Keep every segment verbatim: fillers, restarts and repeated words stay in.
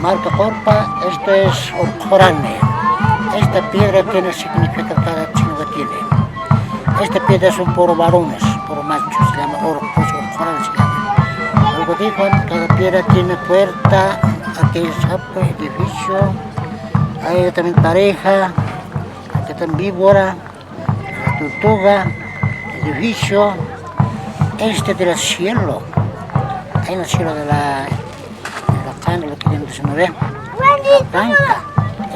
Marka Qurpa, esto es Urqhurani. Esta piedra tiene significado, cada signo que tiene. Esta piedra son puro varones, puro machos, se llama Urqhus, Urqhurani se llama. Luego dijo, cada piedra tiene puerta, aquí hay sapo, edificio, hay también pareja, aquí también víbora, la tortuga, edificio, este del cielo, en el cielo de la, de la Cana, lo que viene de Sonora, la Blanca.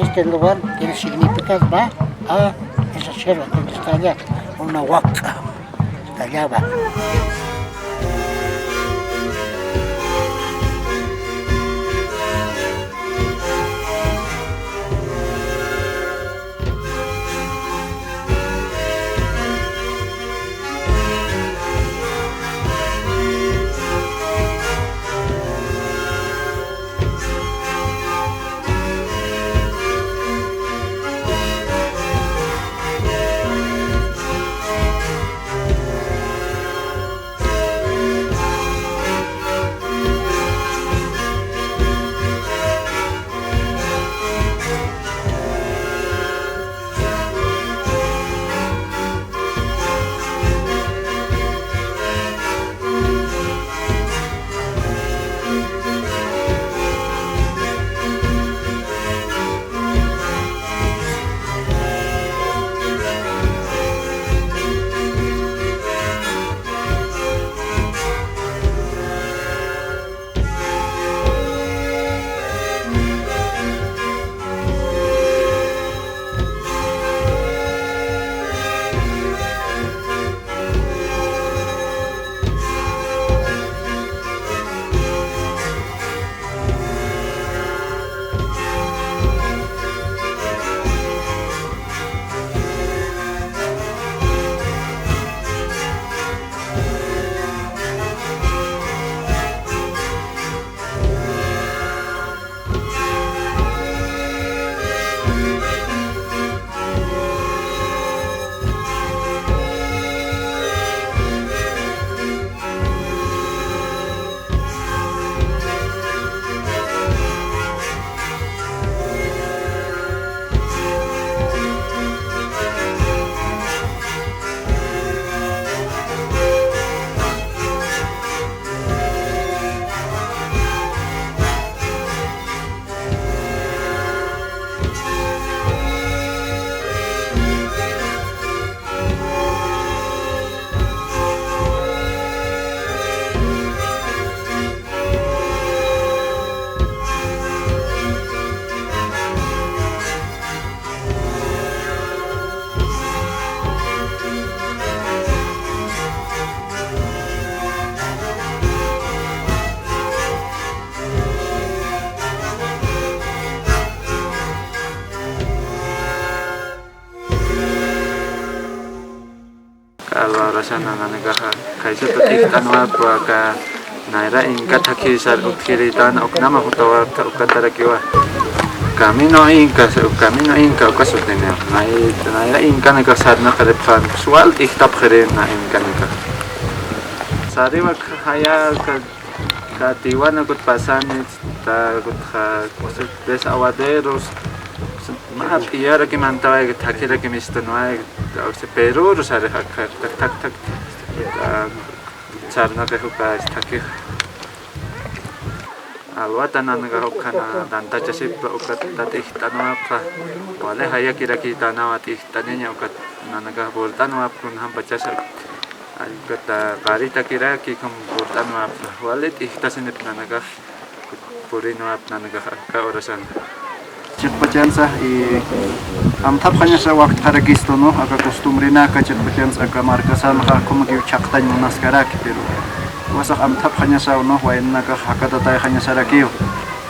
Este lugar tiene significado, va a ese cielo, donde está allá, una huaca, está allá va. Alwa urasana nanakaxa, khaysata t'ijt'anwapxi aka nayra inka thakhi sar utjiritan, uknama jutawapxta ukatarakiwa. Camino Inca, Camino Inca uka sutiniw. Nay-, nayra inkanakax sarnaqiripxän, swal t'ijtapxirin na inkanakax. Sariwa jaya ka Katiwana kut pasani, ta kut ja-, desaguaderos, mä p'iyarakim antaway, thakirakim istunway, ta, o sea, Perú, Rosario, ja-, ja-, tak, tak, tak, ta, sarnaqix uka, thakix. Alwata nanakax ukhana, tantachasipxta ukat, ta t'ijt'anwapxta, wali jayakirakitanawa t'ijt'aniña ukat, nanakax burt'anwapxta, kunjampachasa. Allkata qaritakiraki, kum burt'anwapxta, wali t'ijtasinipxta nanakax, purinwapxta nanakax aka urasan. Chiqpachansa, y amthapxañasa waktxarakistu, ¿no? Aka costumbrenaka chiqpachansa, aka markasanxa, como que chhaqtañ munaskaraki, pero jiwasax amthapxañasaw, ¿no? Waynanakax jakatatayxañasarakiw.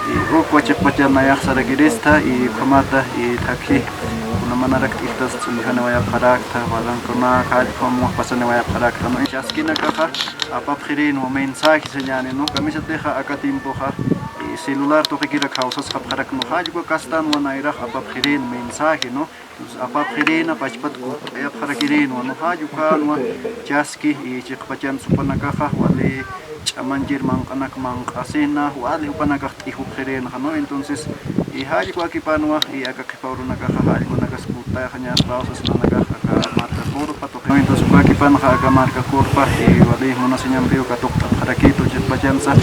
Y ukwa chiqpachan nayax sarakirista, y ukhamata, y thakhi, kuna manarak t'ijtas ch'uñjaniwayapxarakta, walankunaka, allqu amux pasaniwayapxarakta, ¿no? Chaskinakaxa apapxirinwa mensaje señani, ¿no? Kamisatixa aka tiempoxa, y celular tuqikirak jawsasxapxarak, ¿no? Jall uka kastanwa nayrax apapxirin mensaje, ¿no? Entonces, apapxirina, pachpat kutt'ayapxarakirinwa, ¿no? Jall ukanwa chaski, y chiqpachan supanakaxa, wali ch'amanchir manq'anak manq'asina, wali jupanakax t'ijupxirïnxa, ¿no? Entonces, y jallk'u akipanwa, y aka qhipa urunakaxa jallk'unakas kutayxañapaw sas nanakax aka marka Curpa tuqi. Entonces, uka akipanxa aka marka Curpa, y wali munasiñampiw katuqt'apxarakitu chiqpachansa.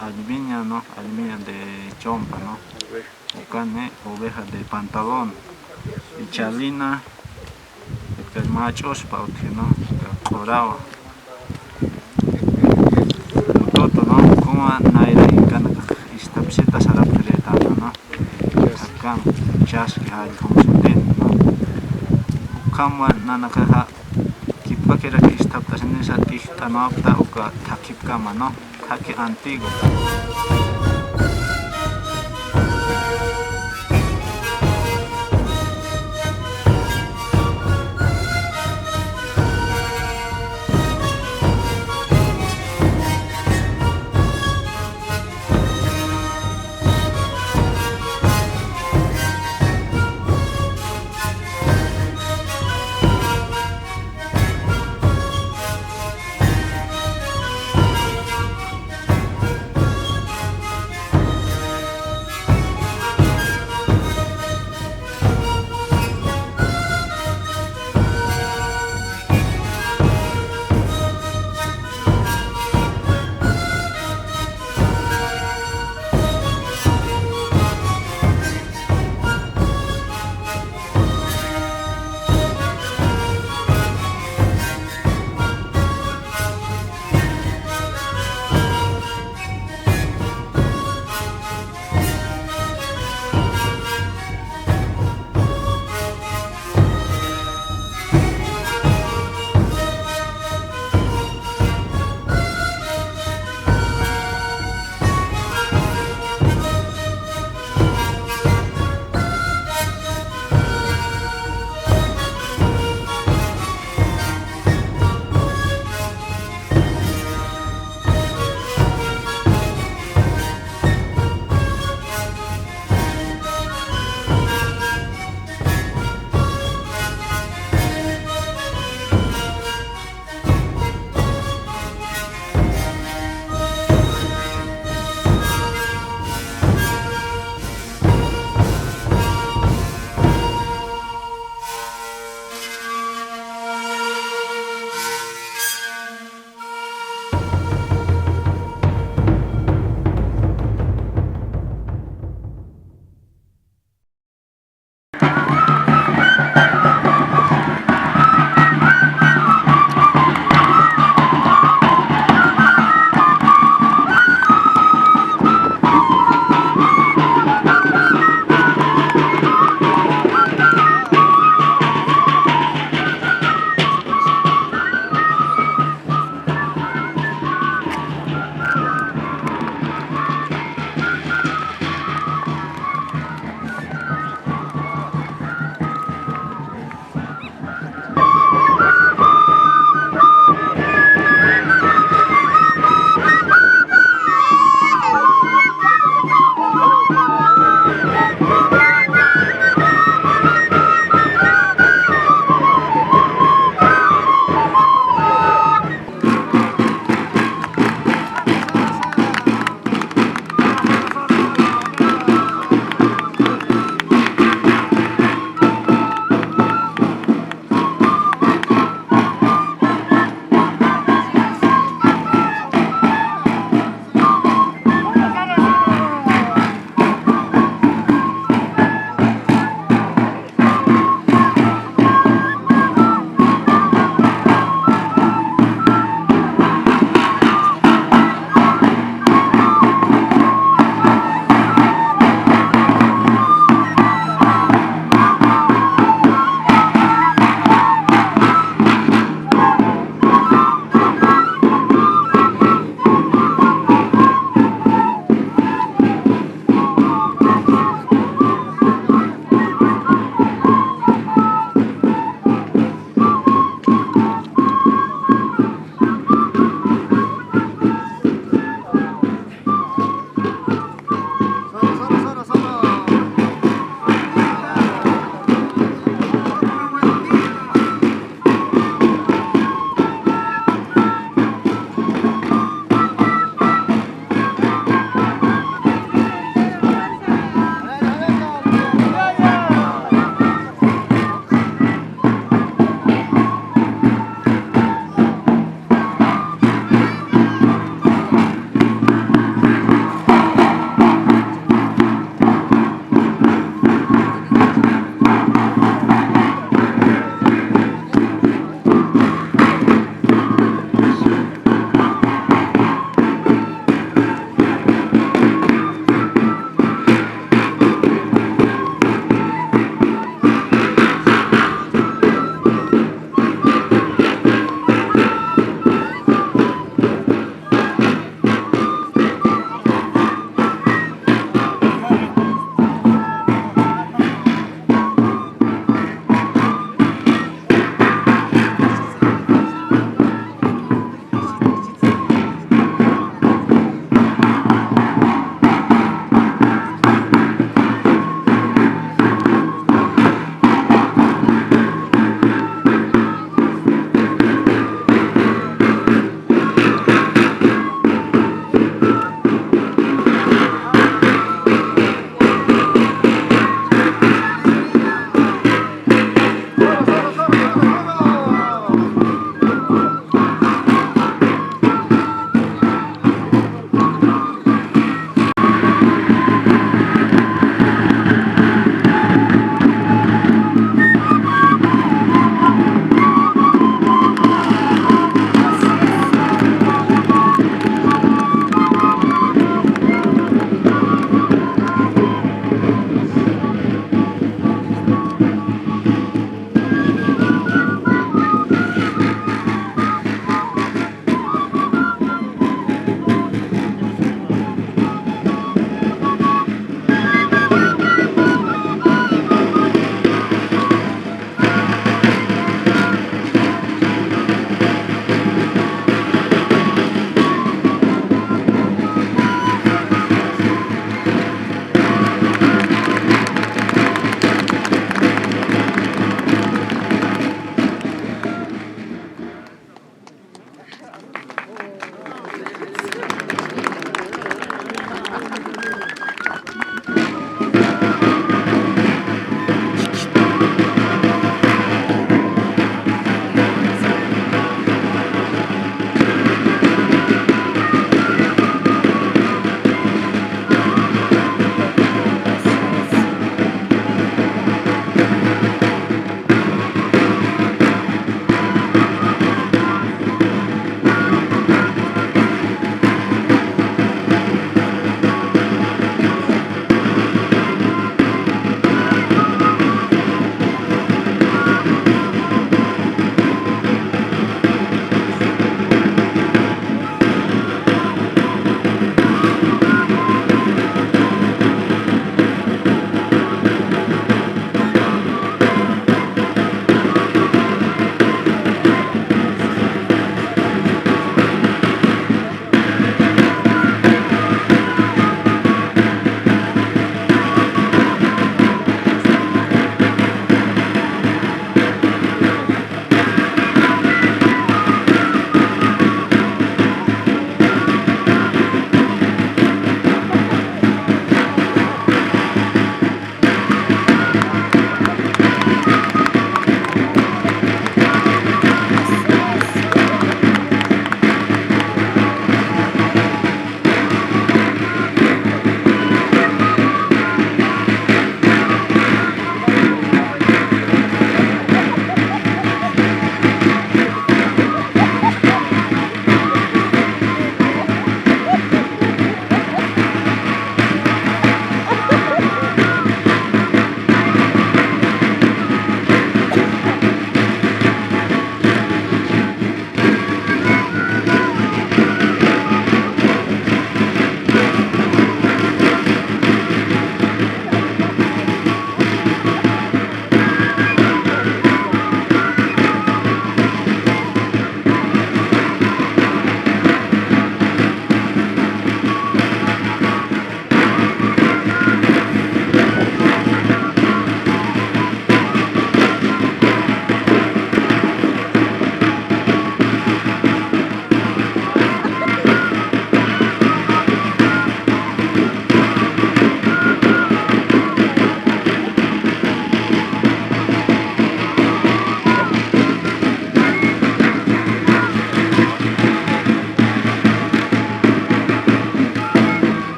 Allmiña, ¿no? Allmiña de chompa, ¿no? Ukani oveja de pantalón, y chalina, uka mach'uspa utji, ¿no? Uka q'urawa. Ututu, ¿no? Ukhawa nayra inkanakax isthapsita sarapxirïtana, ¿no? Ukham chaski jallkum sutin, ¿no? Ukhamwa nanakaxa kipkakirak isthapt'asinisa t'ijt'anwapxta uka thakhipkama, ¿no? Thakhi antiguo.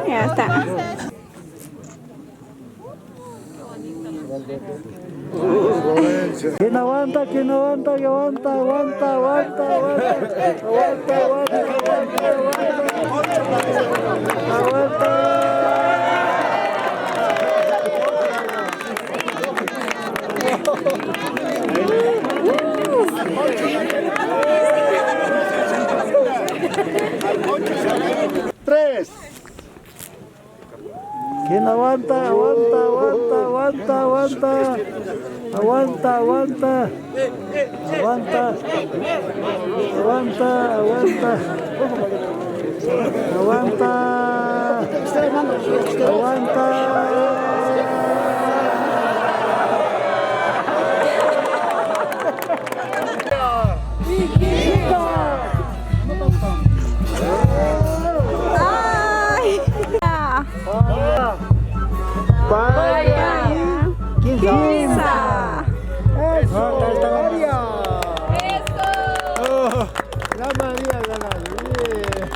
Ya está. Kinawanta, kinawanta, awanta, awanta, awanta, awanta. Tres. Kinawanta, awanta, awanta, awanta, awanta. Awanta, awanta. Awanta. Awanta, awanta. Awanta. Awanta. Ay. Paya. Paya. Kinsa. Kinsa. Eso. María. Eso. La María gana. Bien.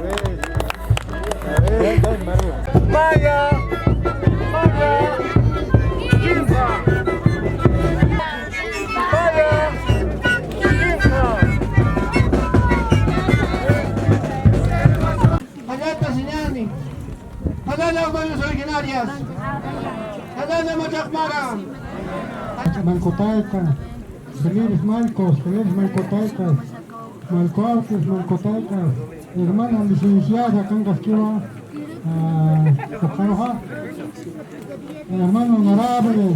Bien. A ver, ven, María. Paya. Paya. Kinsa. Paya. Kinsa. Allata señani. Allata mayas originarias. Allata machaqmara. Mankutayka. Feliz Mancos, feliz Mancutayka. Malcoautes, Mancutayka. Hermana licenciada, kankaskiwa. Ah, Ocaroja. Hermano honorable.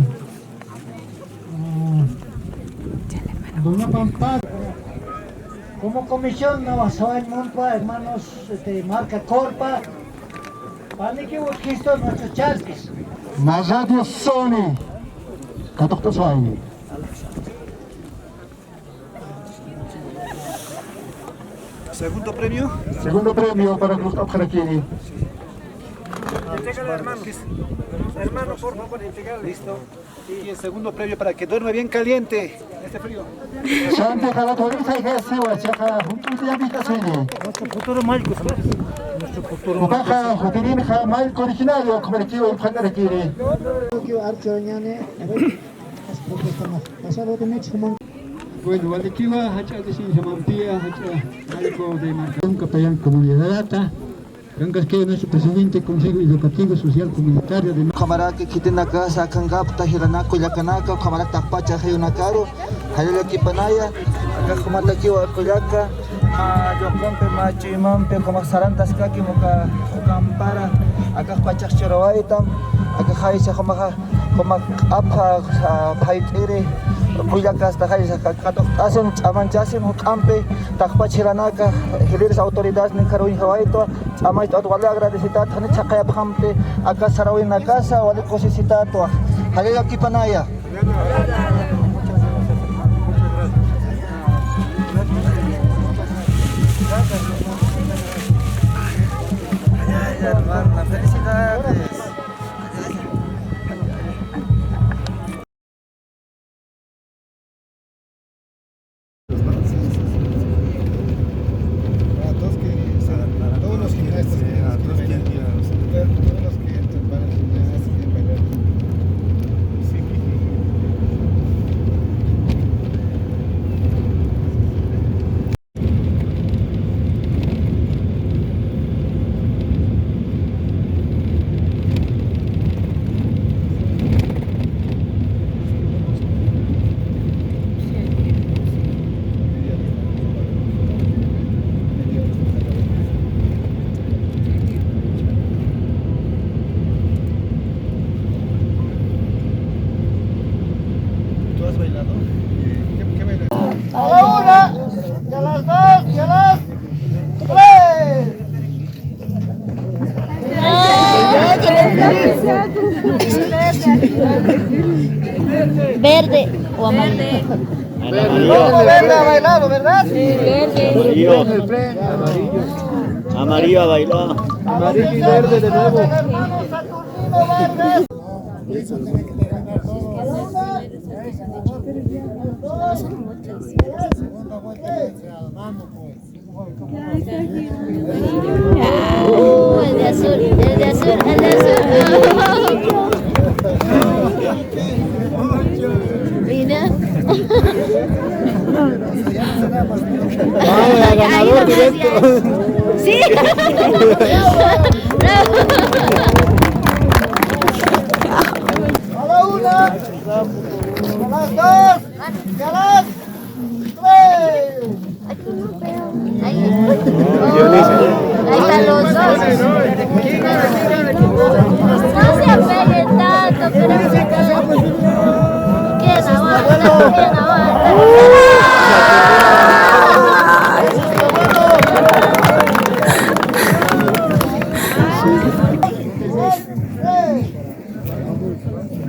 Ah, doña Pampa. Como comisión, no, soy Monpa, hermanos, este, marca Corpa. Paniki utjisto nuestros charques. Más radio Sony. Katuqta Sony. Segundo premio. Segundo premio para Cruz Abjarakini. Entrégale, hermano. Hermano, por favor, entrégale. Listo. Y el segundo premio para que duerma bien caliente este frío. Santi Jalatorisa y Jesse, Huachaca, juntos de Amita Cine. Nuestro futuro Malcos, nuestro futuro Malcos. Ukaxa, Jutirinxa, Malco originario, comercio y Fanarakiri. Tokio Archo Ñane, a ver, las propuestas más. Pasado de México, Mon- Bueno, walikiwa, hacha de Sinja Mampia, hacha, Malco de Marca. Nunca payan comunidad. Kankaski nuestro presidente Consejo Educativo Social Comunitario de Ukhamaraki khitinakasa akankapta jilanaka kullakanaka, ukhamaraki taqpacha jayunakaru, jallalla kipanaya, akax jumatakiwa kullaka, mä lluqumpi, mä chuymampi, ukhamax sarantaskaki, uka, ukampara, akax pachax churawaytam, akax jaysa jumaxa, juma q'apha, ah, phayt'iri, kullakasta jaysa, ka-, katuqt'asin, ch'amanchasin, juk'ampi, taqpach jilanaka, jilïris autoridades, nikharuñ jawaytwa, ch'amacht'at wali agradecitat, jani chhaqayapxamti, aka sarawinakasa, wali kusisitatwa, jallalla kipanaya. Felicidades. Para todos que, para todos los gimnastas que, sí, para todos los que, todos los que entran para el gimnasio, quieren bailar. ¿Tú has bailado? ¿Qué, qué bailas? A la una, y a las dos, y a las tres. Verde o amarillo. Verde ha bailado, ¿verdad? Sí, verde. Amarillo. Amarillo ha bailado. Amarillo y verde de nuevo. Azul, el de azul, el de azul. Mira. Vaya, ganador directo. Sí. Bravo. A la una, a las dos y a las tres. Ahí, ahí están los dos. No se apeguen tanto, pero ¿quién aguanta? ¿Quién aguanta?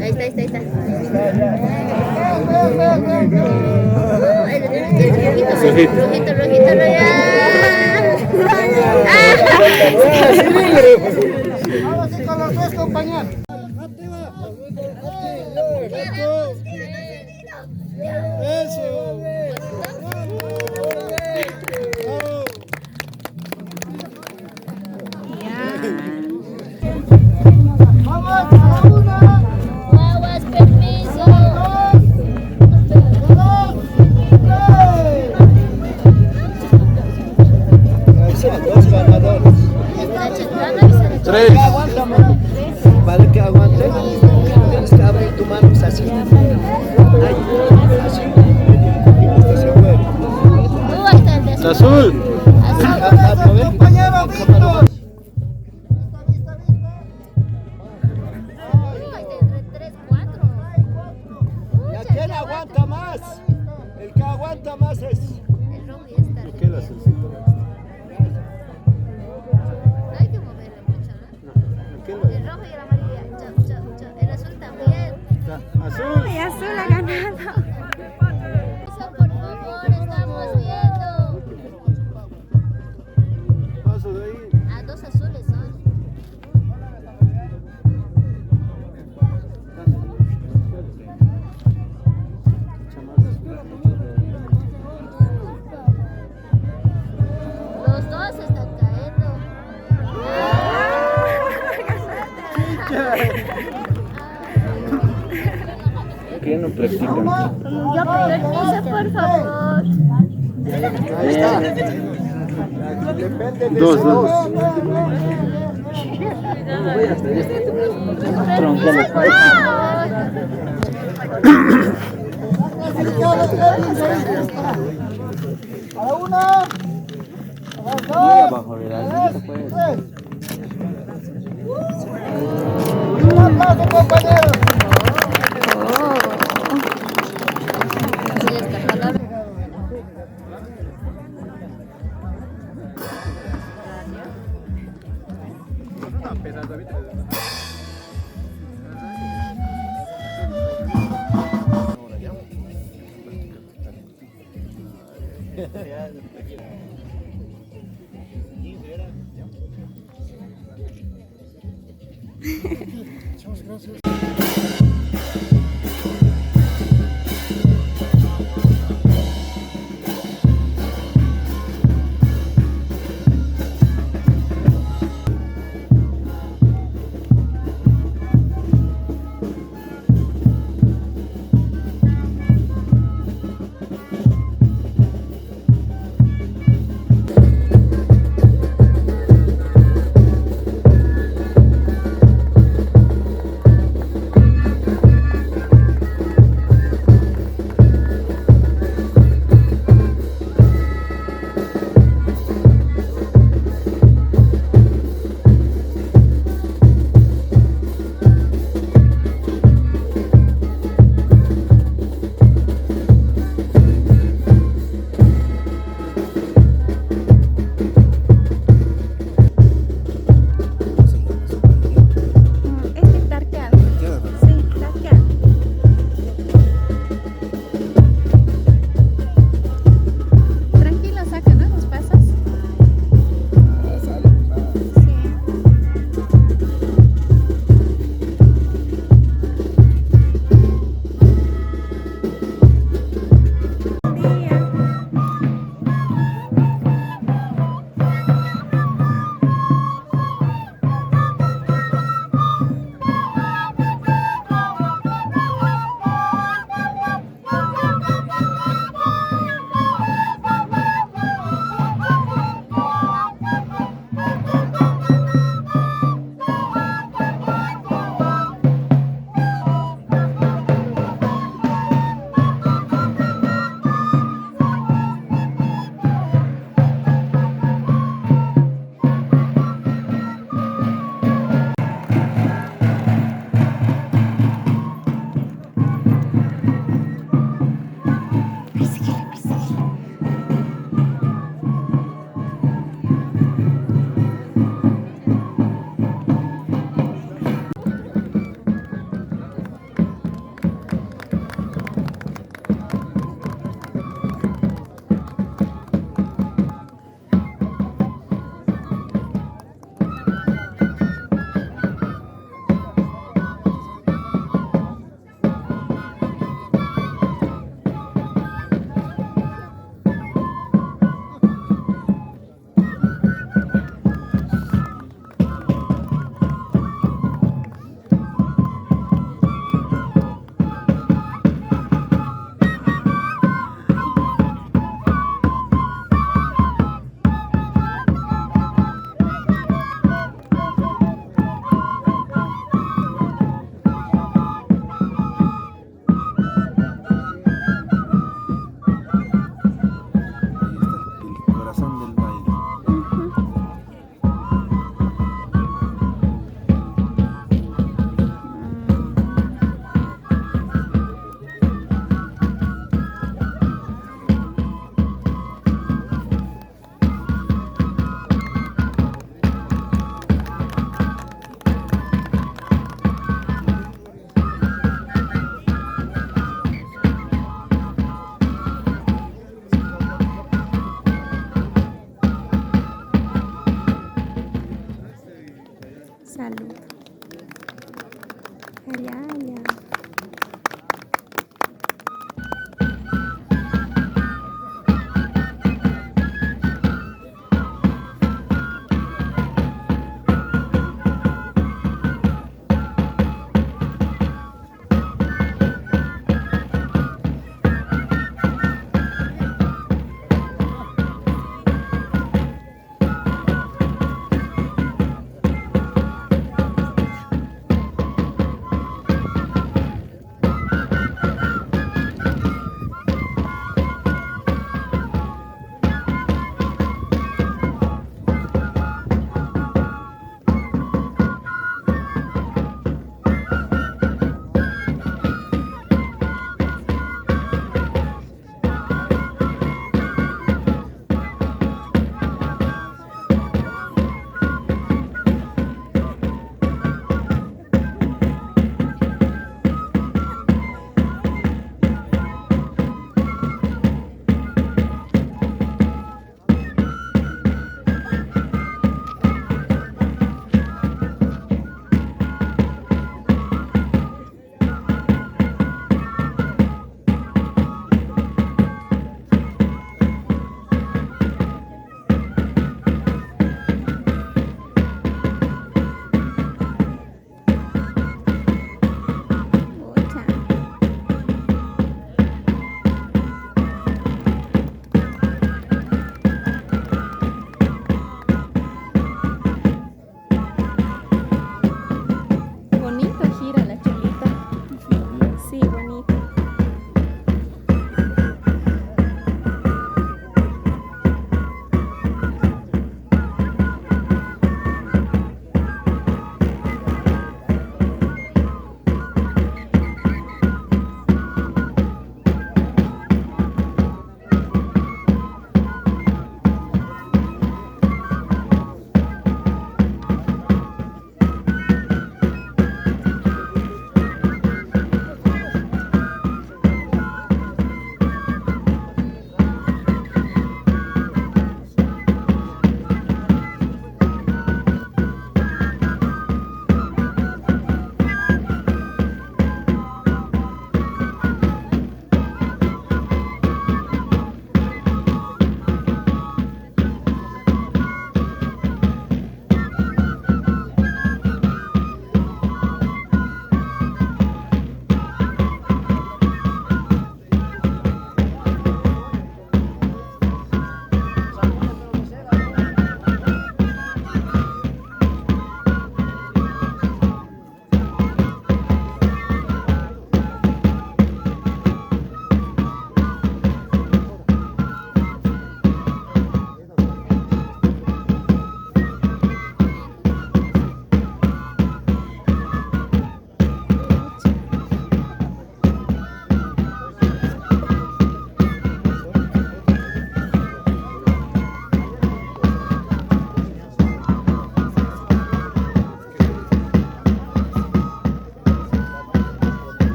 Ahí está, ahí está, ahí está. No, el, el, el rojito, rojito, rojito, rojito. Ahora sí, con los tres compañeros. Eso. Vamos, a la una. Guaguas, permiso. Dos, tres. Ahí son dos ganadores. Tres. Para que aguante, tienes que abrir tu mano así. Ahí, así. Y este se mueve. Azul. Azul. Compañero Víctor. Vista, vista, vista. Uy, de tres, cuatro. ¿Y a quién aguanta más? El que aguanta más es. El rojo ya está. ¿Y qué le hace el cinto? No hay que moverlo mucho, ¿no? No, ¿a quién lo? El rojo y el amarillo. Chao, chao, chao. El azul también. Ya, azul. Ay, azul ha ganado. Eso, por favor, estamos viendo. Paso de ahí. Ah, dos azules son. Los dos están cayendo. ¿Por qué no practican? Yo practico, por favor. Ahí está. Dos, dos. Practico, por favor. A la una. Muy abajo de la línea, pues. Un aplauso, compañeros. Salud. Allá, allá.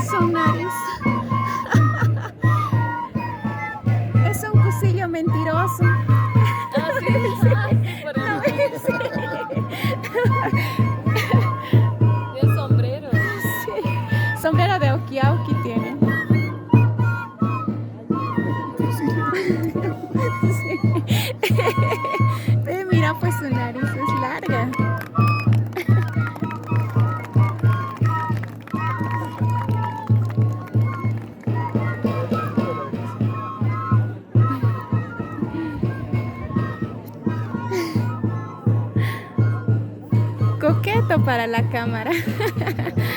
Su nariz. Es un cusillo mentiroso. Ah, sí. Ah, sí, por eso. Tiene sombrero. Sí. Sombrero de auki-auki tiene. Sí. Ve, mira, pues su nariz es larga. Coqueto para la cámara.